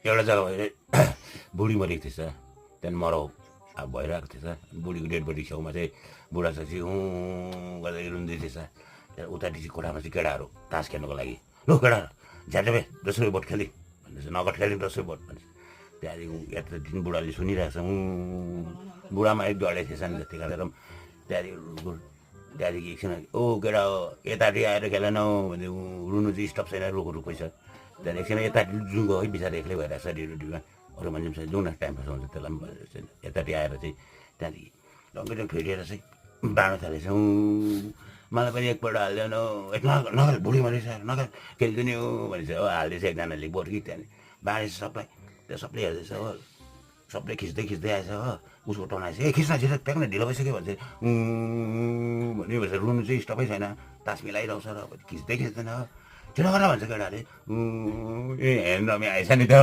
एउटा जग्गा भएर बुढी मरेको थिएछ, त्यहाँदेखि मरौ अब भइरहेको थिएछ। बुढीको डेड बडी छेउमा चाहिँ बुढा चाहिँ हुँ गर्दै रुँदै थिएछ। त्यहाँ उतापट्टि चाहिँ कोठामा चाहिँ केटाहरू तास खेल्नुको लागि, लु केटा झ्याटो दोस्रो बोट खेली भन्दैछ, नगद खेल्ने दोस्रो बोट भन्छ। त्यहाँदेखि यता दिन बुढाले सुनिरहेको छ, बुढामा एक डढे थिएछ नि त्यति गरेर त्यहाँदेखि एकछिन ओ केटा यतापट्टि आएर खेलेन भने रुनु चाहिँ स्टप छैन, रुखो रुखै छ। त्यहाँदेखि एकछिन यता जुङ्गो है बिचरा एक्लै भइरहेको छ रेडियोमा, अरू मान्छे पनि जाउँ न टाइम पास हुन्छ त्यसलाई पनि यतापट्टि आएर चाहिँ त्यहाँदेखि रङ्गै फेरिएर चाहिँ बाँड्न थालेछ। मलाई पनि एकपल्ट हालिदिएन नगल बुढी भनेछ नगल खेलिदिने हो भनेछ हो, हाल्दैछ एकजनाले बोर्की त्यहाँदेखि बाँडेछ सबलाई, त्यो सबले हेर्दैछ हो, सबले खिच्दै खिच्दै आएछ हो, उसको टर्न आएछ ए खिच्न छिटो ट्याक्न ढिलो भइसक्यो भन्छ भन्यो भन्छ। रुनु चाहिँ स्टपै छैन, तास मिलाइरहेको छ र खिच्दै खिच्दैन छिटो गर भन्छ केटाले, ए हेर्न आएछ नि त